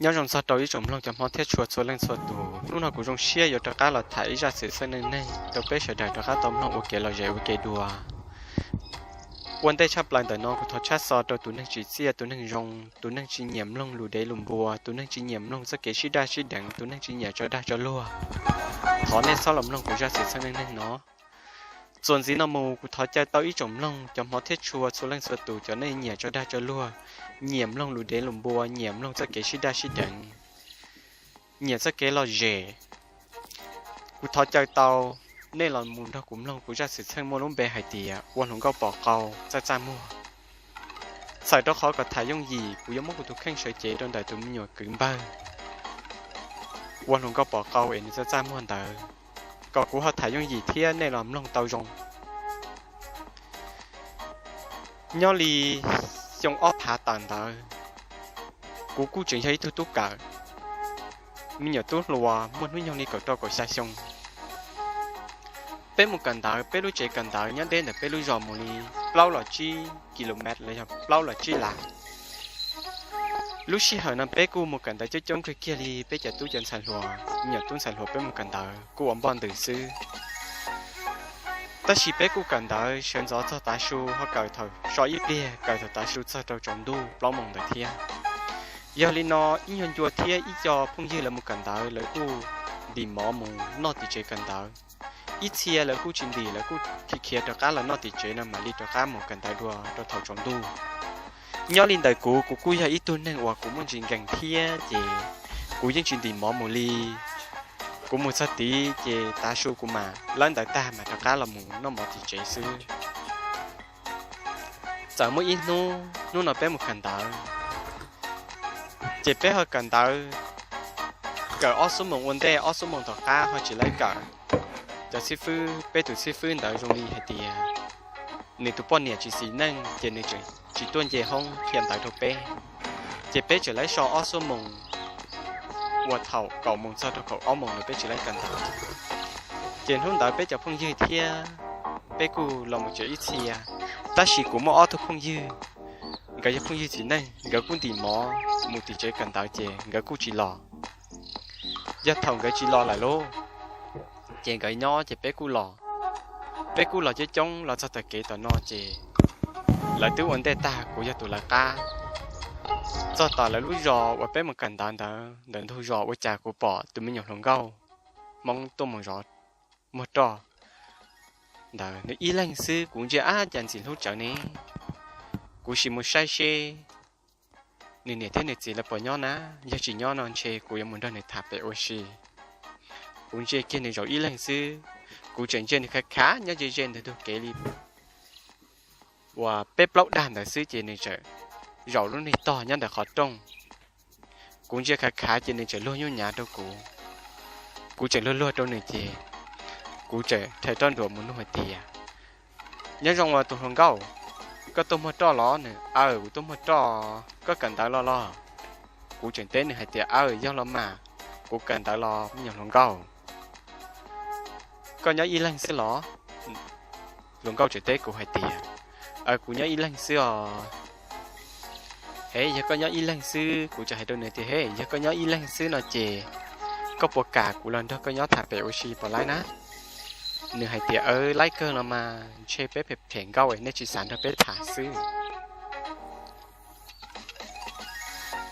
Nyob zoo txog rau ib tsoom mloog cov hmov thiab tshua txhua leej txhua tus, hnub no kuv zoo siab yuav rov qab los tham ib zaj xwm txheej neej neeg rau peb sawv daws rov qab tau mloog ua kev lom zem ua kev dua. Ua ntej tshaj plaws ntawm no kuv thov tshaj xov rau tus neeg tsim txiaj, tus neeg zoo, tus neeg tsis nyiam mloog lus dev lus npua, tus neeg tsis nyiam mloog txoj kev sib daj sib deev, tus neeg tsis nyiam tso dag tso luag. Thov nej txhob los mloog kuv zaj xwm txheej neej neeg no. Txuas ntxiv no mus kuv thov caw tau ib tsoom mloog cov hmov thiab tshua txhua leej txhua tus, cov nej nyiam tso dag tso luag, nyiam mloog lus dev lus npua, nyiam mloog txoj kev sib daj sib deev, nyiam txoj kev lom zem. Kuv thov caw tau nej los mus nrog kuv mloog kuv zaj xwm txheej muaj lub npe hais tias ua hluas nkauj pom qau txaj txaj muag. Txawm rau qhov kom tham yooj yim, kuv yuav muab kuv tus kheej sawv cev rau ntawm tus me nyuam kwv npawg ua hluas nkauj pom qau es nws txaj txaj muag ntawd, kom kuv ho tham yooj yim thiab nej los mloog tau zoo. Nyob li xyoo ob phav tawm ntawd, kuv kuj tseem yog ib tug tub kawm, me nyuam tub hluas muaj hnub nyoog li kaum rau kaum xya xyoo. Peb mus kawm ntawv, peb lub tsev kawm ntawv nyob deb ntawm peb lub zos mus li plaub los tsib kilomev los yog plaub los tsib lav. Lub sij hawm no peb kuj mus kawm ntawv coob coob kawg kiag li, peb cov tub cov ntxhais hluas, me nyuam tub ntxhais hluas peb mus kawm ntawv kuj ua npoj ntws xwb. Tab sis peb kuj kawm ntawv sawv ntxov txog tav su, ho kawm thaum so ib pliag, kawm thaum tav su txog rau tsaus ntuj plaub moos ntawd thiab. Yog li no, ib nyuag ncua thiab ib co phooj ywg lawv mus kawm ntawv, lawv kuj ntim mov mus noj tim tsev kawm ntawv. Ib txhia lawv kuj tsis ntim, lawv kuj khiav khiav rov qab los noj tim tsev no mam li rov qab mus kawm ntawv dua rau thaum tsaus ntuj. Nyob li ntawm kuv, kuv kuj yog ib tug neeg uas kuv muaj ntsis nkees thiab ces kuv yeej tsis ntim mov mus li. Kuv mus txog tid ces tav su kuv mam lawb ntawv tag mam rov qab los mus noj mov tim tsev xwb. Txawm muaj ib hnub, hnub no peb mus kawm ntawv, ces peb ho kawm ntawv, kawm ob xuab moos ua ntej, ob xuab moos tom qab ho tsis laib kawm. Cov xib fwb, peb tus xib fwb ntawd zoo li hais tias nws tus poj niam tsis xis neej ces nws tseem tsis tuaj nce hoob qhia ntawv rau peb. Ces peb tseem laib so ob xuab moos, ua thaum kaum moos txog rau kaum ob moos ntawd peb tsis laib kawm ntawv. Ces hnub ntawd peb cov phooj ywg thiab peb kuj los mus tsev ib txhia, tab sis kuv muaj ob tug phooj ywg, nkawd yog phooj ywg txiv neej, nkawd kuj ntim mov mus tim tsev kawm ntawv ces nkawd kuj tsis los. Yog thaum nkawd tsis los lawm lauj, ces nkawd nyob ces peb kuj los. Peb kuj los coob coob los txog tom kev tom no ces lawv twb ua ntej tag, kuv yog tus lawv qab. Txog tom lawv lub zos uas peb mus kawm ntawv ntawd, ntawm ntug zos ua cas kuv pom tus me nyuam hluas nkauj Hmoob tuaj mus zov muag roj ntawd, nws ib leeg xwb. Kuv ntsia ab cas ntxim hlub tsawv ne, kuv sim mus saib seb nws niam thiab nws txiv lawv puas nyob na, yog tsis nyob no ntshe kuv yuav mus nrog nws tham pem ua si. Kuv ntsia kiag nws zaum ib leeg xwb, kuv tseem ntsia nws khav khav nyob ze ze ntawm ntug kev li uas peb plaub dag ntawd xwb ces nws tseem zaum lub niag tog nyob ntawm qhov rooj. Kuv ntsia khav khav ces nws tseem luag nyuj nyav rau kuv. Kuv tseem luag luag rau nws ces kuv tseem rhais roj nruas mus nug hais tias, nyob zoo as tus hluas nkauj, koj tuaj muag roj los? Nws, aw, kuv tuaj muag roj, koj kawm ntawv los los? Kuv tseem teb nws hais tias, aw, yog los mas, kuv kawm ntawv los me nyuam hluas nkauj. Koj nyob ib leeg xwb los? Hluas nkauj tseem teb kuv hais tias, aw, kuv nyob ib leeg xwb os. He, yog koj nyob ib leeg xwb, kuv tseem hais rau nws tias, he, yog koj nyob ib leeg xwb no ces koj puas kam kuv los nrog koj nyob tham pem ua si puas laib na? Nws hais tias, aw, laib kawg los mas, ntshe peb phem phem nkauj es nej tsis xav nrog peb tham xwb.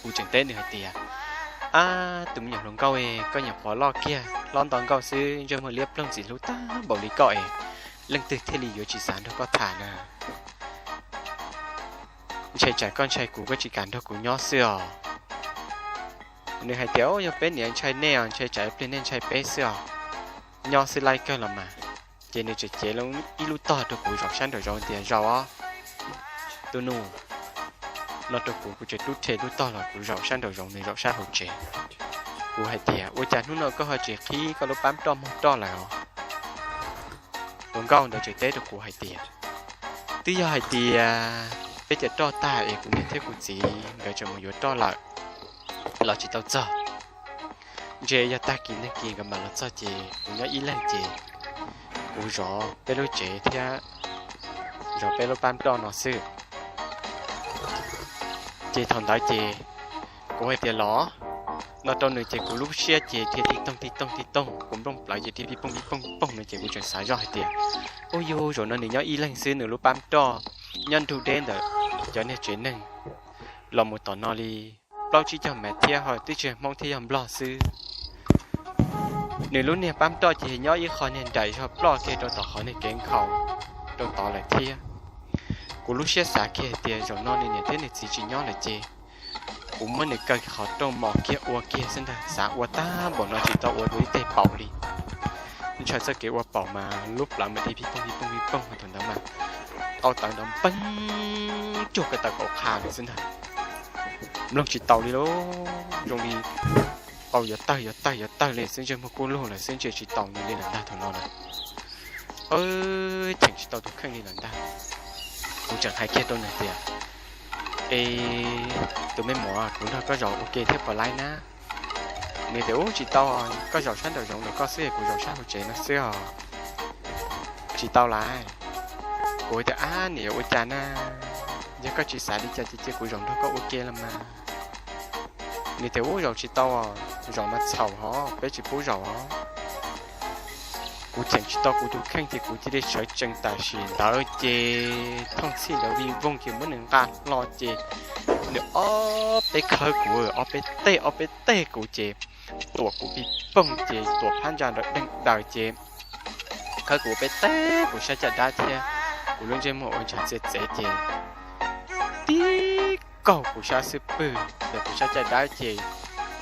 Kuv tseem teb nws hais tias, ab, tus me nyuam hluas nkauj, koj nyuam qhuav loj kiag hlob nto nkauj xwb, ntsej muag liab ploog ntxim hlub tag npaum li koj es leej twg thiaj li yuav tsis xav nrog koj tham na? Ntshai tsam koj ntshai kuv, koj tsis kam nrog kuv nyob xwb os. Nws hais tias, yog peb niam ntshai nej os, ntshai tsam ib pliag nej ntshai peb xwb os. Nyob xwb laib kawg los mas. Ces nws tseem cev ib lub tog rau kuv zaum sab nraum zoov tias, zaum os tus nus, no rau kuv. Kuv tseem rub rhe lub tog los kuv zaum sab nraum zoov, nws zaum sab hauv tsev. Kuv hais tias, ua cas hnub no koj ho tsis qhib koj lub pab roj muag roj lawm os? Hluas nkauj ntawd tseem teb rau kuv hais tias, twb yog hais tias peb cov roj tag es kuv niam thiab kuv txiv nkawd tseem mus yuav roj lawm los tsis tau txog. Ntshe yog tag kis neeg kis nkawd mam los txog ces kuv nyob ib leeg ces kuv zov peb lub tsev thiab zov peb lub pab roj no xwb. Ces thaum ntawd ces kuv hais tias, los, no rau nws ces kuv lub siab ces dhia tib toog tib toog tib toog, kuv nplooj plawv ces dhia pib poog pib poog pib poog no ces kuv tseem xav zoj hais tias, ub yug, zaum no nws nyob ib leeg xwb, nws lub pab roj nyob nrug deb ntawm cov niag tsev neeg los mus tom no li plaub tsib caug mev thiab ho twb tsis yog Hmoob thiab yog Nplog xwb. Nws lub niag pab roj ces nyob ib qho niag nraim zog ploj kiag rau tom qhov niag kev nkhaus rau tod lawm thiab. Kuv lub siab xav kiag hais tias zaum no nws niam thiab nws txiv tsis nyob lawm ces kuv muab nws kaw qhov rooj mos kiag ua kiag xwb ntag, xav ua tag npaum no tsis tau ua dua ib teg paum li. Ntshaw txoj kev ua paum mas lub plawv mas dhia pib poog pib poog pib poog mas thaum ntawd mas qau tawv nrov npeeb cuag ko taw kaum qha lawm xwb ntag. Mloog tsis taus li lauj, zoo li qau yuav tawg yuav tawg yuav tawg li xwb, ntsej muag kub lug lawm xwb, ntsej tsis taus nws li lawm ntag thaum no na. Cheem tsis tau tus kheej li lawm ntag. Kuv tseem hais kiag rau nws tias, es tus me muam, kuv nrog koj zaum ua ke thiab puas laib na? Nws tias, ub, tsis tau, koj zaum sab nraum zoov ntawm koj xwb, kuv zaum sab hauv tsev no xwb os. Tsis tau lawm. Kuv tias, ab, nws yuav ua cas na? Yog koj tsis xav li cas ces cia kuv zaum nrog koj ua ke los mas. Nws tias, ub, zaum tsis tau, zaum mas txhaum hov, peb tsis pub zaum os. Kuv cheem tsis tau kuv tus kheej ces kuv cia li sawv tsees tam sim ntawd ces thooj txhij ntawd vij voog ces muab nws nqa hlo ces nws ob peb khawb kuv, ob peb teg ob peb teg kuv ces tuam kuv pib poog ces tuam phab ntsa nrov deeg daws ces khawb kuv peb teg kuv sab caj dab thiab kuv lub ntsej muag ua ntshav txias txev ces tib kaug kuv sab xub pwg ntawm kuv sab caj dab ces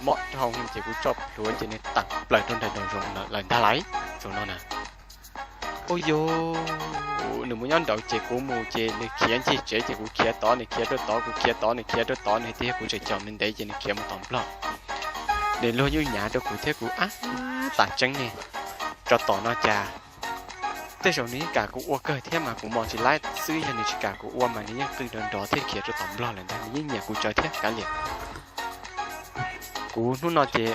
mob dhau ces kuv tso plhuav ces nws tawm plaws rau nram nraum zoov lawm ntag lauj. Zaum no na, ub yug, nws mus nyob nraud ces kuv mus ces nws khiav ncig tsev ces kuv khiav tod, nws khiav rau tod, kuv khiav tod, nws khiav rau tod, nws tias kuv tseem caum nws ntev ces nws khiav mus tom Nplog. Nws luag nyuj nyav rau kuv thiab kuv ab, tas tseeb ne, tso tom no cas tej zaum nws yeej kam kuv ua kawg thiab mas kuv mos tsis laib xwb, yog nws tsis kam kuv ua mas nws yeej qw nrov nrov thiab khiav rau tom Nplog lawm ntag, nws yeej nyiam kuv tsawv thiab kav liam. Kuv hnub no ces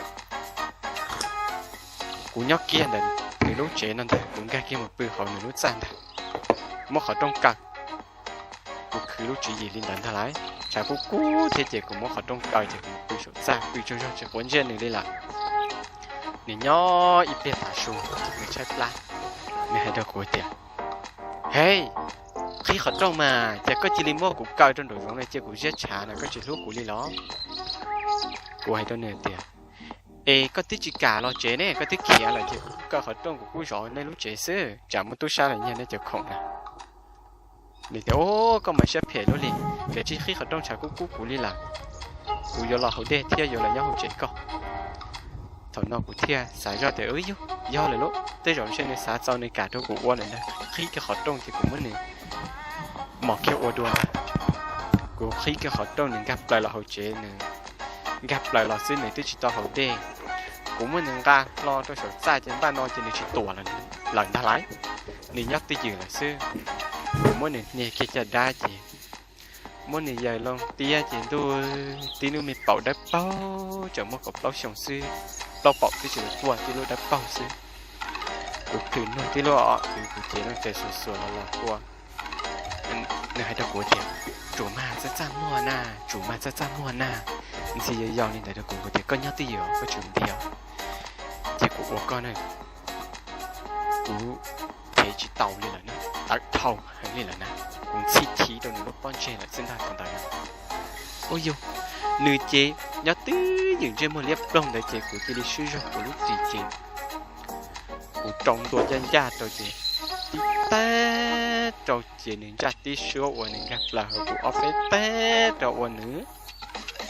kuv nyob kiag ntawm nws lub tsev no ntag, kuv nkag kiag mus pw hauv nws lub txaj ntag, muab qhov rooj kaw. Kuv khwv lub tswv yim li ntawd ntag lauj, tshav kub kub thiab ces kuv muab qhov rooj kaw ces kuv mus pw saum txaj pw tsaug zog tsis quav ntsej nws li lawm. Nws nyob ib pliag tav su, nws tshaib plab, nws hais rau kuv tias, hej, qhib qhov rooj mas, cas koj cia li muab kuv kaw rau nraum zoov no cia kuv ziab tshav no, koj tsis hlub kuv li los? Kuv hais rau nws tias, es koj twb tsis kam los tsev ne, koj twb khiav lawm ces kuv kuj kaw qhov rooj kuv kuj zov nej lub tsev xwb, tsam muaj tub sab los nyiag nej cov khoom na. Nws tias, ub, koj mas siab phem luaj li, kav tsij qhib qhov rooj, tshav kub kub kuv li lawm, kuv yuav los haus dej thiab yuav los nyob hauv tsev koj. Thaum no kuv thiaj xav zoj tias, yog lawm lauj, tej zaum ntshe nws xav txaus nws kam rau kuv ua lawm ntag. Qhib kiag qhov rooj ces kuv muab nws mos kiag ua dua ntag. Kuv qhib kiag qhov rooj nws nkag plaws los hauv tsev, nws nkag plaws los xwb nws twb tsis tau haus dej. Kuv muab nws nqa hlo rau saum txaj ces npaj no ces nws tsis tuam lawm ntag lauj. Nws nyob twj ywm lawm xwb. Kuv muab nws hnia kiag caj dab ces muab nws yaws loo tiab ces ntuj, tib lub me paum dawb paug, tseem muaj kaum plaub xyoo xwb, plaub paum twb tsis tuaj, tib lub dawb paug xwb. Kuv plhws nug tib lub o, kuv cev loo tes xuas xuas los los kua. Nws hais rau kuv tias, tsuas mag txaj txaj muag na, tsuas mag txaj txaj muag na. Ntxhi yau yau li ntawd rau kuv, kuv tias, koj nyob twj ywm, koj tsis ntiav, ces kuv ua koj na. Kuv thev tsis tau li lawm na, tawv dhau heev li lawm na. Kuv ntxhi chiv rau nws lub pob ntseg lawm xwb ntag thaum ntawd na. Ub yug, nws ces nyob twj ywm ntsej muag liab ploog ntawd ces kuv cia li swb zog kuv lub ris ces kuv rau ntua ncaj ncaj rau ces tib tag rau ces nws ntsaj tib suab uas nws nkag plaws hauv kuv ob peb teg rau uas nws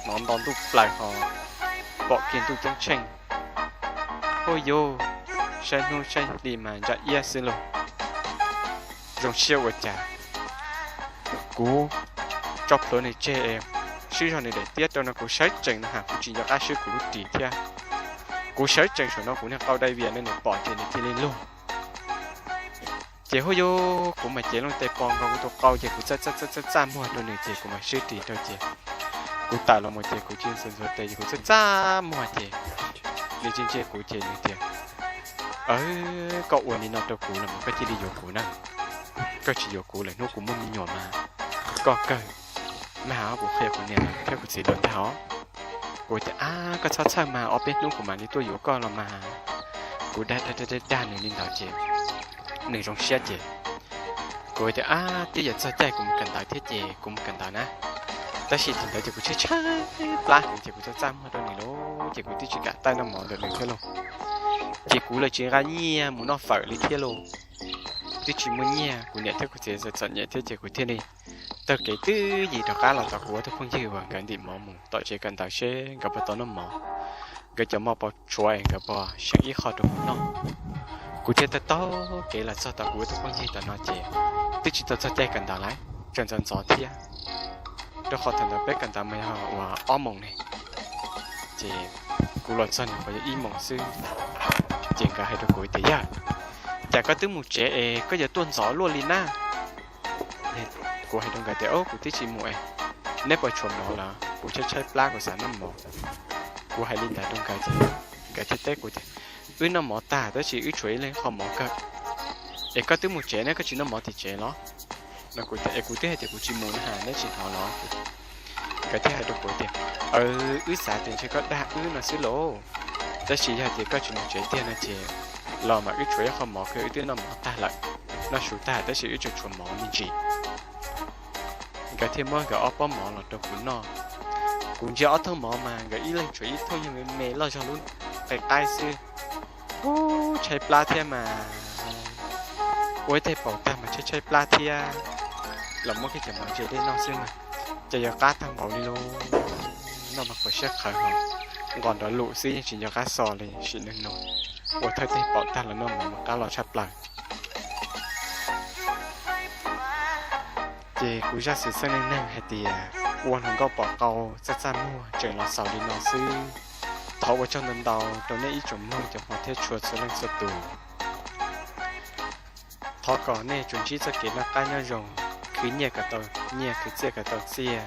hnov nto ntuj plaws ho pom kiag ntuj ceeb tsheej. Ub yug, saib hnub saib hli mas ntsa iab xwb lauj. Zoo siab ua cas kuv tso plhuav nws tseg, swb zog nws daim tiab rau no kuv sawv tsees no ha, kuv tsis nco qab swb kuv lub ris thiab. Kuv sawv tsees saum no kuv niag qau dai vias no nws pom ces nws cia li luag. Ces ub yug, kuv mas cev loo tes pos nkaus kuv tus qau ces kuv txaj txaj txaj txaj muag rau nws ces kuv mam swb ris rau ces kuv tawm los mus ces kuv cia li ntxuav ntxuav tes ces kuv txaj txaj muag ces nws ntsia ntsia kuv ces nws tias, koj ua li no rau kuv los mas koj cia li yuav kuv na. Koj tsis yuav kuv lawm hnub kuv muaj me nyuam mas koj kawg. Mag, kuv qhia kuv niam thiab kuv txiv lawv ntag os. Kuv tias, Ab, koj txhob txhawj mas, ob peb hnub kuv mam li tuaj yuav koj los mas. Kuv dag dag dag dag nws li ntawd ces nws zoo siab ces kuv tias, Ab, twb yuav txog caij kuv mus kawm ntawv thiab ces kuv mus kawm ntawv na. Tab sis thaum ntawd ces kuv tshaib tshaib plab heev ces kuv txaj txaj muag rau nws lauj, ces kuv twb tsis kam tawm noj mov ntawm nws thiab lauj. Ces kuv los tsis nqa nyiaj mus noj fawm li thiab lauj. Twb tsis muaj nyiaj, kuv niam thiab kuv txiv txom txom nyem thiab ces kuv thiaj li taug kev twj ywm rov qab los tom kuv ob tug phooj ywg uas nkawd ntim mov mus tom tsev kawm ntawv seb nkawd puas tau noj mov, nkawd cov mov puas tshuav es nkawd puas seem ib qho rau kuv noj. Kuv thiaj taug taug kev los txog tom kuv ob tug phooj ywg tom no ces twb tsis tau txog caij kawm ntawv lawm, tseem ntxov ntxov thiab, rau qhov thaum ntawd peb kawm ntawv mas yog uas ob moos ne. Ces kuv los txog nws puas yog ib moos xwb, ces nkawd hais rau kuv tias, Yawg, cas koj twb mus tsev es koj yuav tuaj ntxov luaj li na? Kuv hais rau nkawd tias, Au, kuv twb tsis mus es, neb puas tshuav mov lawm? Kuv tshaib tshaib plab kuv xav noj mov. Kuv hais li ntawd rau nkawd ces nkawd thiaj teb kuv tias, Wb noj mov tag tab sis wb tshuav ib leeg qho mov kawg. Es koj twb mus tsev ne, koj tsis noj mov tim tsev los? No kuv tias, Es kuv twb hais tias kuv tsis mus na, neb tsis hnov los? Nkawd thiaj hais rau kuv tias, Aw, wb xav tias ntshe koj dag wb no xwb lauj. Tab sis yog tias koj tsis mus tsev tiag no ces los mas wb tshuav ib qho mov kawg, wb twb noj mov tag lawm, noj su tag tab sis wb tseem tshuav mov me ntsis. Nkawd thiaj muab nkawd ob pob mov los rau kuv noj. Kuv ntsia ob thooj mov mas nkawd ib leeg tshuav ib thooj yog me me loj zog lub qe qaib xwb. Ub, tshaib plab thiab mas, ua ib teg paum tag mas tshaib tshaib plab thiab, los muab kiag cov mov ntse dej noj xwb mas, ces yuav qab tag npaum li lauj. Noj mas quav siab qhawv hos, nqos nrov lus xwb yeej tsis nco qab xo li, sim neej no ua thawj teg paum tag los noj mov mas qab los tshaj plaws. Ces kuv zaj xwm txheej neej neeg hais tias ua hluas nkauj pom qau txaj txaj muag tseem los xaus li no xwb. Thov ua tsaug ntau ntau rau nej ib tsoom mloog cov hmov thiab tshua txhua leej txhua tus. Thov kom nej tsuas ntsib txoj kev noj qab nyob zoo, khwv nyiaj kom tau nyiaj, khwv txiaj kom tau txiaj.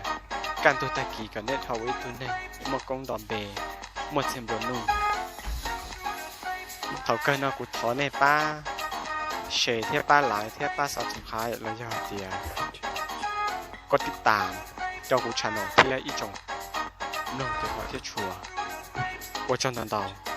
Kaj ntug tag kis kom nej dhau ua ib tug neeg muaj koob nto npe, muaj txiag nplua nuj. Thaum kawg no kuv thov nej pab share thiab pab like thiab pab subscribe los yog hais tias koj tib tas rau kuv channel thiab ib tsoom mloog cov hmov thiab tshua. Ua tsaug ntau ntau.